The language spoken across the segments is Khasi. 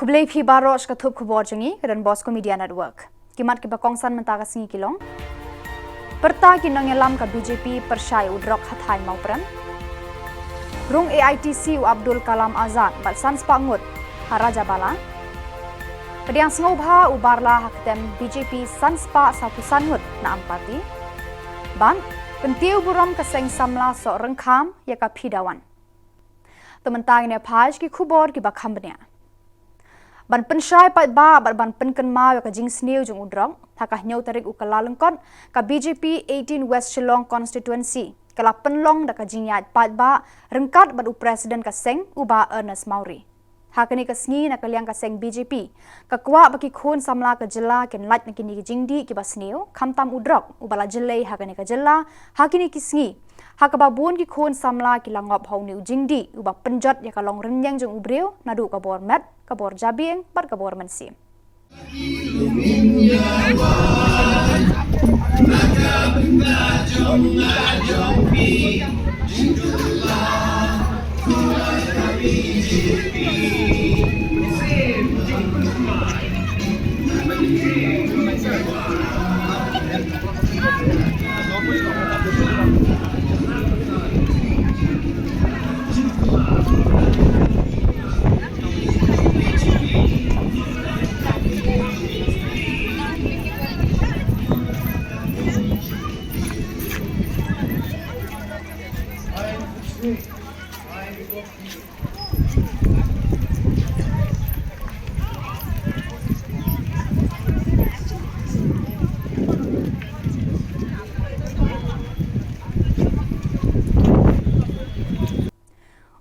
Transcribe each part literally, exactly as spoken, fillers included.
Khublei phi baroh sha ka thup khubor jong ngi ka Don Bosco Media Network. Ki mat kiba kongsan mynta ka sngi ki long: Pyrta ki nongïalam ka B J P pyrshah ïa u drok ha thaiñ Mawprem. Rung A I T C u Abdul Kalam Azad bad san spah ngut ha Rajabala. Pdiang sngewbha u Barla ha ktem B J P san spah sawphew san ngut na Ampati. Bad pyntiew burom ka seng samla Sohryngkham ïa ka Phi Dawan. To mynta ngin ïa phai sha ki khubor kiba kham bniah. Ban pynshai paidbah bad ban pynkynmaw ïa ka jingsniew jong u drok, ha ka hynñiew tarik u Kyllalyngkot, ka B J P eighteen West Shillong Constituency ka la pynlong da ka jingïaid paidbah ryngkat bad u President ka seng, u Bah Ernest Mawrie. Ha kane ka sngi, na ka liang ka seng B J P ka kwah ba ki khun samla ka jylla kin lait na kine ki jingdih kiba sniew, khamtam u drok uba la jyllei ha kane ka jylla ha kine ki sngi, ha kaba bun ki khun samla ki la ngop ha une u jingdih uba pynjot ïa ka longrynïeng jong u briew, naduh ka bor met, ka bor jabieng bad ka bor mynsiem.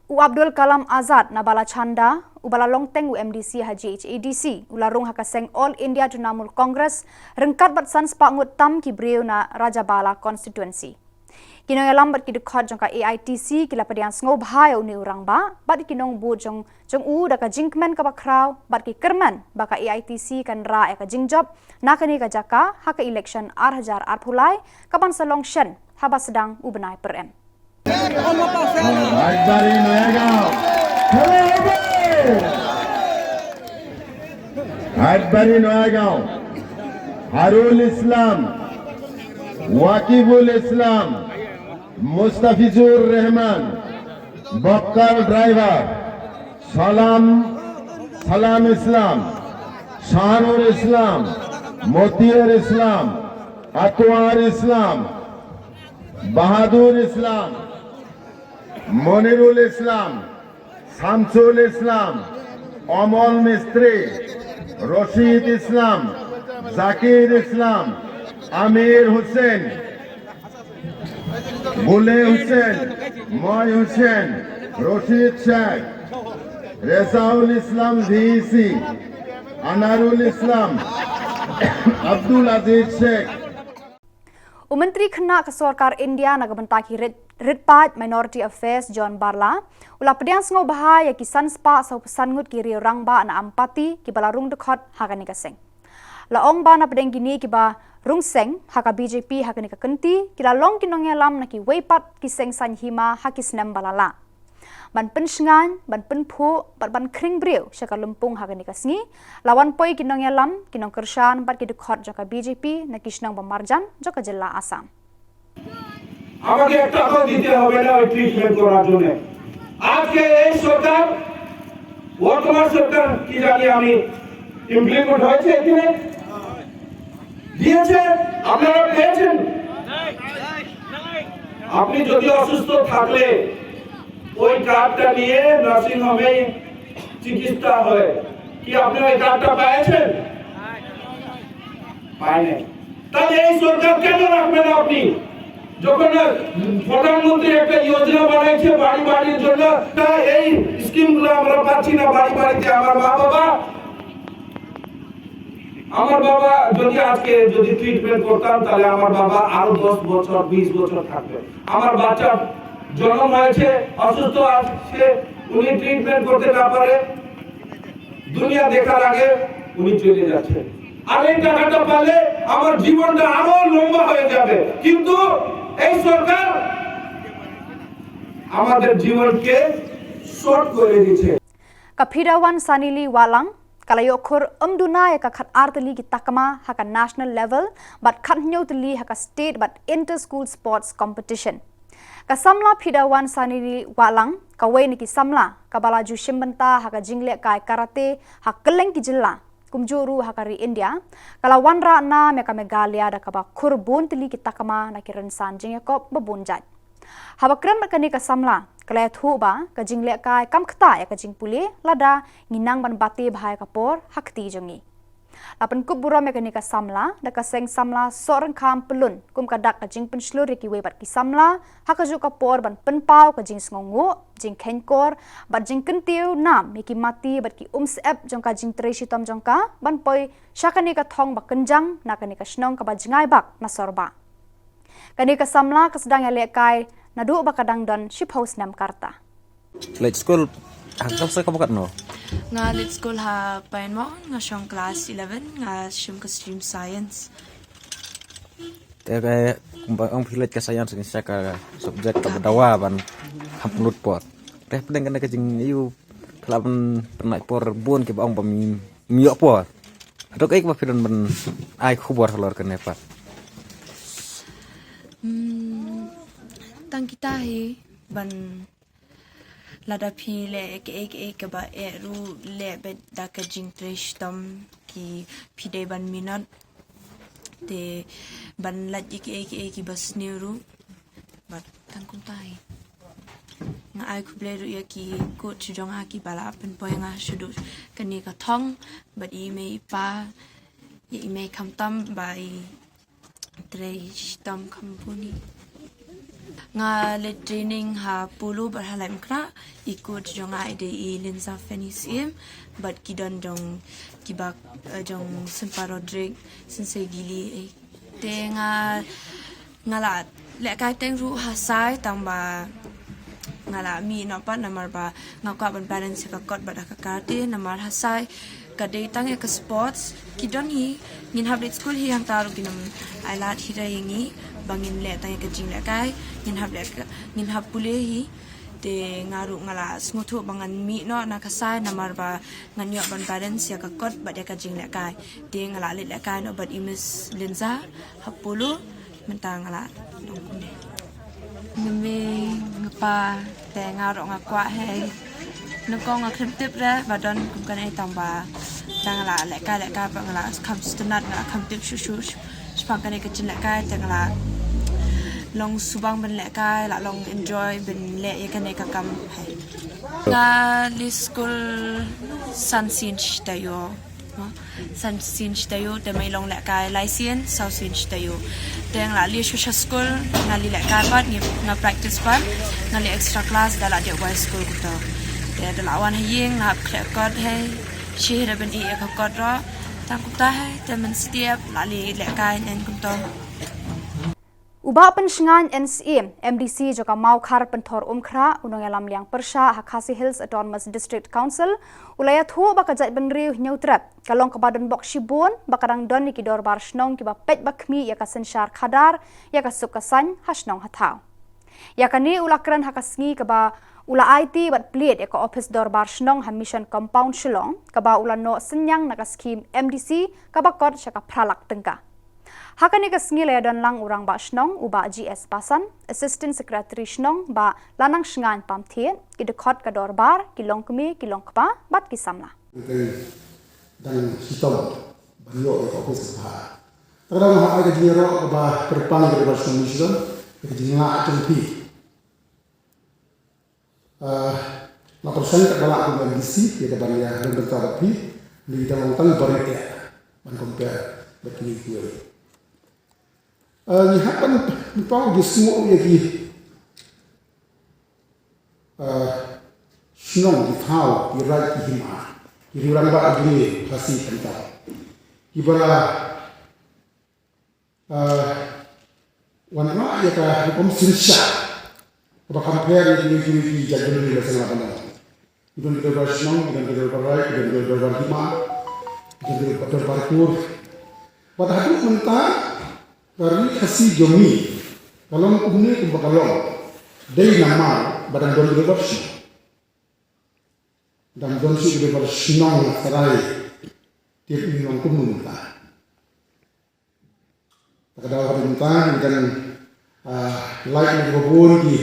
U Abdul Kalam Azad na Balachanda, uba la long teng u M D C ha G H A D C, u la rung ha ka seng All India Trinamool Congress ryngkat bad san spah ngut tam ki briew na Rajabala Constituency. Ki nongïalam bad ki dkhot jong ka A I T C ki la pdiang sngewbha ïa une u rangbah bad ki nongbud jong, jong u da ka jingkmen kaba khraw bad ki kyrmen ba ka A I T C kan rah ïa ka jingjop na kane ka jaka ha ka election ar hajar arphew lai kaban sa long shen haba sdang u bnai Pyrem. রাজবাড়ী নয়াগাঁও। রাজবাড়ী নয়াগাঁও। হারুল ইসলাম, ওয়াকিবুল ইসলাম, মুস্তাফিজুর রহমান, বক্কার ড্রাইভার, সালাম, সালাম ইসলাম, শাহনুর ইসলাম, মতিউর ইসলাম, আতোয়ার ইসলাম, বাহাদুর ইসলাম, মনিরুল ইসলাম, শামসুল ইসলাম, অমল মিস্ত্রি, রশিদ ইসলাম, জাকির ইসলাম, আমির হোসেন, বুলে হোসেন, ময় হোসেন, রশিদ শেখ, রেজাউল ইসলাম ভিসি, আনারুল ইসলাম, আব্দুল আজিজ শেখ। U Myntri Khynnah ka Sorkar India na ka bynta ki rit, rit paid, Minority Affairs, John Barla, u la pdiang sngewbha ïa ki san spah sawphew san ngut ki riew rangbah na Ampati kiba la rung dkhot ha kane ka seng. La ong ba na pdeng kine kiba rung seng ha ka B J P ha kane ka kynti, ki la long ki nongïalam na kiwei pat ki seng saiñ hima ha ki snem ba la lah. Ban pynshngaiñ, ban pynphuh bad ban khring briew sha ka lympung ha kane ka sngi, la wan poi ki nongïalam, ki nongkyrshan bad ki dkhot jong ka B J P na ki shnong ba marjan jong ka jylla Assam. আমাকে এক টাকাও দিতে হবে না ওই ট্রিটমেন্ট করার জন্য। আজকে এই সরকার, বর্তমান সরকার কি জানি আমি ইমপ্লিমেন্ট হয়েছে এখানে? দিয়েছে? আপনারা পেয়েছেন? আপনি যদি অসুস্থ থাকলে ওই কার্ডটা নিয়ে নার্সিং হোমে চিকিৎসা হয়, কি আপনি ওই কার্ডটা পেয়েছেন? পায় নাই। তাহলে এই সরকার কেন রাখবেন আপনি? যখন না প্রধানমন্ত্রী একটা যোজনা বানাইছে বাড়ি বাড়ির জন্য, তা এই স্কিমগুলো আমরা পাচ্ছি না বাড়ি বাড়িতে। আমার মা বাবা, আমার বাবা যদি আজকে যদি ট্রিটমেন্ট করতাম, তাহলে আমার বাবা আরো দশ বছর, বিশ বছর থাকবে। আমার বাচ্চা জন্ম হয়েছে, অসুস্থ আছে, উনি ট্রিটমেন্ট করতে না পারে, দুনিয়া দেখার আগে উনি চলে যাচ্ছেন। আর এই টাকাটা পেলে আমার জীবনটা আরো লম্বা হয়ে যাবে, কিন্তু এই সরকার আমাদের জীবনকে শর্ট করে দিচ্ছে। Ka Phi Dawan Sanili Wahlang, Ka la ïoh khur ym duna ïa ka khatar tylli ki takma ha ka national level bad khathynñiew tylli ha ka state bad inter-school sports competition. Ka samla Phidawan Sanili Wahlang, kawei na ki samla kaba la ju shim bynta ha ka jinglehkai karate ha kylleng ki jylla, kumjuh ruh ha ka ri India, ka la wanrah nam ïa ka Meghalaya da kaba khur bun tylli ki takma na ki rynsan jingïakob ba bun jait. Haba kren bad kane ka samla, ka la ïathuh ba ka jinglehkai kam ktah ïa ka jingpule lada ngi nang ban bate bha ïa ka por ha kti jong ngi. La pynkup burom ïa kane ka samla da ka seng samla Sohryngkham Pyllun kum ka dak ka jingpynshlur ïa kiwei pat ki samla ha kajuh ka por ban pynpaw ka jingsngewnguh, jingkheiñkor bad jingkyntiew nam ïa ki mati bad ki umsyep jong ka jingtrei shitom jong ka ban poi sha kane ka thong ba kynjang na kane ka shnong kaba jngai bak na sor bah. Kane ka samla ka sdang ïalehkai naduh ba ka dang don shiphew snem ka rta. Leit skul ha ka class ka ba katno? Nga leit skul ha Pine Mount, nga shong class eleven, nga shim ka stream science. Te ka kumba ong phi leit ka science, ngi sha ka subject kaba dawa ban kham pynlut por. Te pdeng kane ka jing ïu phi lah ban pynlait por bun kiba ong ba mi ïoh por. Hato kaei kaba phi don ban ai khubor halor kane pat? Hmm, tang kita hi ban lada phi leh kaei kaei kaba eh ruh leh beit da ka jingtrei shitom, ki phi dei ban minot te ban lait ïa kaei kaei kiba sniew ruh. Bad tang kumta hi. Nga ai khublei ruh ïa ki coach jong nga kiba la pynpoi nga shaduh kane ka thong bad i mei i pa, ïa i mei khamtam ba i trei shitom kham bun hi. Nga leit training ha Polo bad ha Laitumkhrah, i coach jong nga i dei i Linza Fanny Syiem bad ki don jong kiba, eh, jong Sympa Rodrick, Sensei Gili, eh. Te nga, nga la lehkai teng ruh ha Sai tang ba nga la mih noh pat namar ba nga kwah ban balance ïa ka kot bad ka karate, namar ha Sai ka dei tang ïa ka sports. Ki don hi, ngin hap leit skul hi, hangta ruh kin ym ailad hi re ïa ngi ba ngin leh tang ïa ka jinglehkai, ngin hap leh ka, ngin hap pule hi. Te nga ruh nga la sngewthuh ba ngan mih noh na ka Sai namar ba ngan ïoh ban balance ïa ka kot bad ïa ka jinglehkai. Te nga la leit lehkai noh bad i Miss Linza ha Polo, mynta nga la long kumne. Nga mei nga pa te nga ruh nga kwah hi. Nyngkong nga khlem tip re ba don kum kane tang ba da nga la lehkai lehkai bad nga la kham sngewtynnat, nga la kham tip shuh shuh shaphang kane ka jinglehkai, te nga la long subang ban lehkai, la long enjoy ban leh ïa kane ka kam hi. Nga leit skul san sien shi taïew. San sien shi taïew, te ma i long lehkai lai sien, saw sien shi taïew. Te nga la leit shuh sha skul, nga leit lehkai pat, nga practice pat, nga leit extra class da la dep wai skul kumta. Te da la wan ha ïing, nga hap khleh kot hi, shi hi da ban ïeh ïa ka kot ruh. Tang kumta hi, te mynstep la leit lehkai neng kumta. U Bah Pynshngaiñ N Syiem, M D C jong ka Mawkhar Pynthor Umkhrah, u nongïalam liang pyrshah ha Khasi Hills Autonomous District Council, u la ïathuh ba ka jaitbynriew Hynñiewtrep ka long kaba donbok shibun ba ka dang don ïa ki dorbar shnong kiba peit ba khmih ïa ka synshar khadar, ïa ka suk ka saiñ ha shnong ha thaw. Ïa kane u la kren ha ka sngi kaba u la aiti bad plied ïa ka ophis dorbar shnong ha Mission Compound Shillong, kaba u la noh synñiang na ka skhim M D C kaba kot sha ka phra lak tyngka. Ha kane ka sngi la ïadon lang u Rangbah Shnong, u Bah G S Basan, Assistant Secretary Shnong, Bah Lanangshngaiñ Pamthied, ki dkhot ka dorbar, ki longkmie, ki longkpa bad ki samla. Te dang shitom ban ïoh ïa ka ophis ka bha. Te ka dang ha ai ka jingïaroh kaba kyrpang ïa ka dorbar shnong Mission, ïa ka jinglah jong phi. Ah, la pyrshang katba lah kum M D C ïa ka ban ïa rem bynta bad phi, ngi dang long tang barieh ban compare bad kine kiwei. Ah, ngi hap ban pynpaw jingïasngewthuh ïa ki, ah, shnong, ki thaw, ki raid, ki hima, ki riew rangbah, ki Khasi, ki Khasi. Kiba la Ah, wanrah ïa ka rukom synshar kaba kham pher ïa ki, ki, ki jaitbynriew ba seng la ban long. Ki don ki dorbar shnong, ki don ki dorbar raid, ki don ki dorbar hima, ki don ki dorbar kur. Bad haduh mynta ka ri Khasi jong ngi ka long kumne kumba ka long dei namar ba dang don ki dorbar shnong. Dang don shuh ki dorbar shnong na tharai Tip ngi long kumno mynta. Ta ka daw ka mynta ngi dang, ah, lait na ka bun ki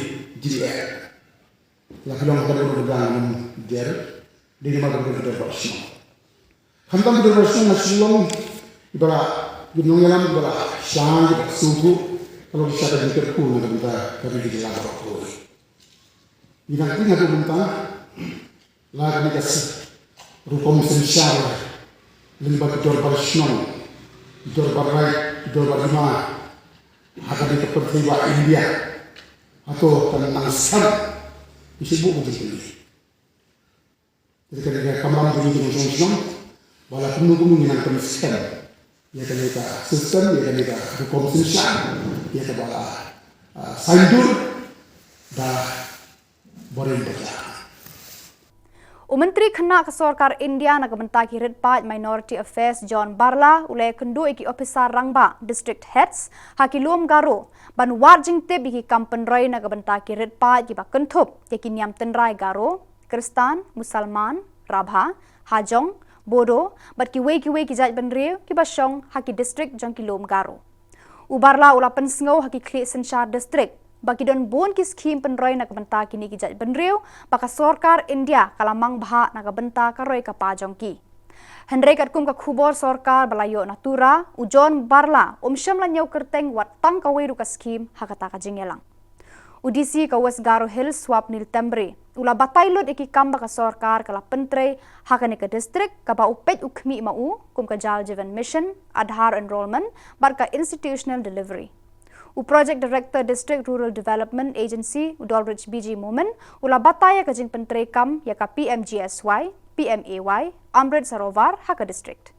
jingeh. La ki long ka bun ka dang nam der. Dei namar ka bun ka dang ba shnong. Khamtam ka dang ba shnong na Shillong. Iba la, ki nongïalam iba la shang, iba la sngewthuh. Ka long ki shaka jingkyrkhu na ka bynta ka ri ka jylla baroh kawei. Ngi dang tieng haduh mynta. La kane ka s-, rukom synshar lyngba ki dorbar shnong, ki dorbar raid, ki dorbar hima, ha kane ka pyrthei ba India. Hato kan nang skhem, ngi shu buh ka jingkylli. Te kane ka kamram jong ngi ki nongshong shnong, ba la kumno kumno ngi nang pynskhem ïa kane ka system, ïa kane ka rukom synshar, ïa kaba la, ah, saiñdur da Boring Bajar. U Myntri Khynnah ka Sorkar India na ka bynta ki rit paid, Minority Affairs, John Barla, u la ïakynduh ïa ki ophisar rangbah, District Heads, ha ki lum Garo, ban wad jingtip ïa ki kam pynroi na ka bynta ki rit paid kiba kynthup ïa ki niam tynrai Garo, Khristan, Musalman, Rabha, Hajong, Bodo, bad kiwei kiwei ki jaitbynriew kiba shong ha ki district jong ki lum Garo. U Barla u la pynsngew ha ki khlieh synshar district ba ki don bun ki skhim pynroi na ka bynta kine ki jaitbynriew ba ka sorkar India ka la mang bha na ka bynta ka roi ka par jong ki. Hynrei katkum ka khubor sorkar ba la ïoh na Tura, u John Barla um shym la ñiew kyrteng wat tang kawei ruh ka skhim ha kata ka jingïalang. U D C ka West Garo Hills, Swapnil Tembri, u la batai lut ïa ki kam ba ka sorkar ka la pyntrei ha kane ka district, kaba u peit u khmih ma u, kum ka Jal Jeevan Mission, Aadhaar enrollment, bad ka institutional delivery. U Project Director District Rural Development Agency, u Dolridge B G Momin, u la batai ïa ka jingpyntrei kam ïa ka P M G S Y, P M A Y, Amrit Sarovar ha ka district.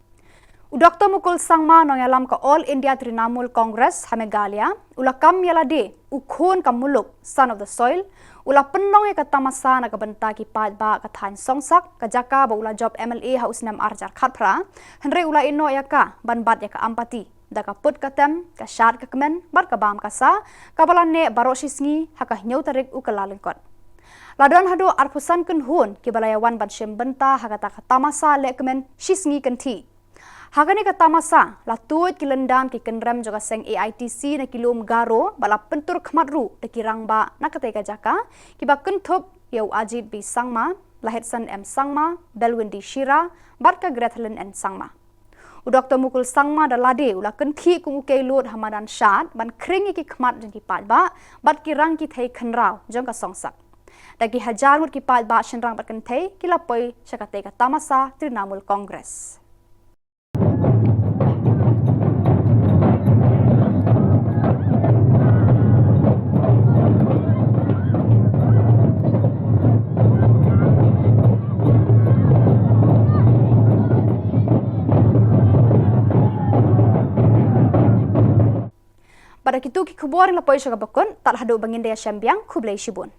U Doktor Mukul Sangma, nongïalam ka All India Trinamool Congress ha Meghalaya, u la kam ïa lade u khun ka muluk, son of the soil, u la pynlong ïa ka tamasa na ka bynta ki paidbah ka thaiñ Songsak, ka jaka ba u la jop M L A ha u snem ar hajar khatphra, hynrei u la ïehnoh ïa ka ban bat ïa ka Ampati da ka put ka tem, ka shad ka kmen, bad ka bam ka sa, kaba la neh baroh shi sngi ha ka hynñiew tarik u Kyllalyngkot. La don haduh arphew san kynhun kiba la ïawan ban shim bynta ha kata ka tamasa lehkmen shi sngi kynthih. Ha kane ka tamasa, la tuid ki lyndan ki kynrem jong ka seng A I T C na ki lum Garo, bad la pyntur khmat ruh da ki rangbah na katei ka jaka, kiba kynthup ïa u Ajit B Sangma, Lahitsan M Sangma, Belwindi Shira, bad ka Grethelin N Sangma. U Doktor Mukul Sangma da lade u la kynthih kum u kei lud ha madan shad ban khring ïa ki khmat jong ki paidbah bad ki rang ki thei khynraw jong ka Songsak. Da ki hajar ngut ki paidbah shynrang bad kynthei ki la poi sha katei ka tamasa Trinamool Congress. Bad da kitu ki khubor ngi la poi sha kaba kut, tad haduh ba ngin da ïashem biang, khublei shibun.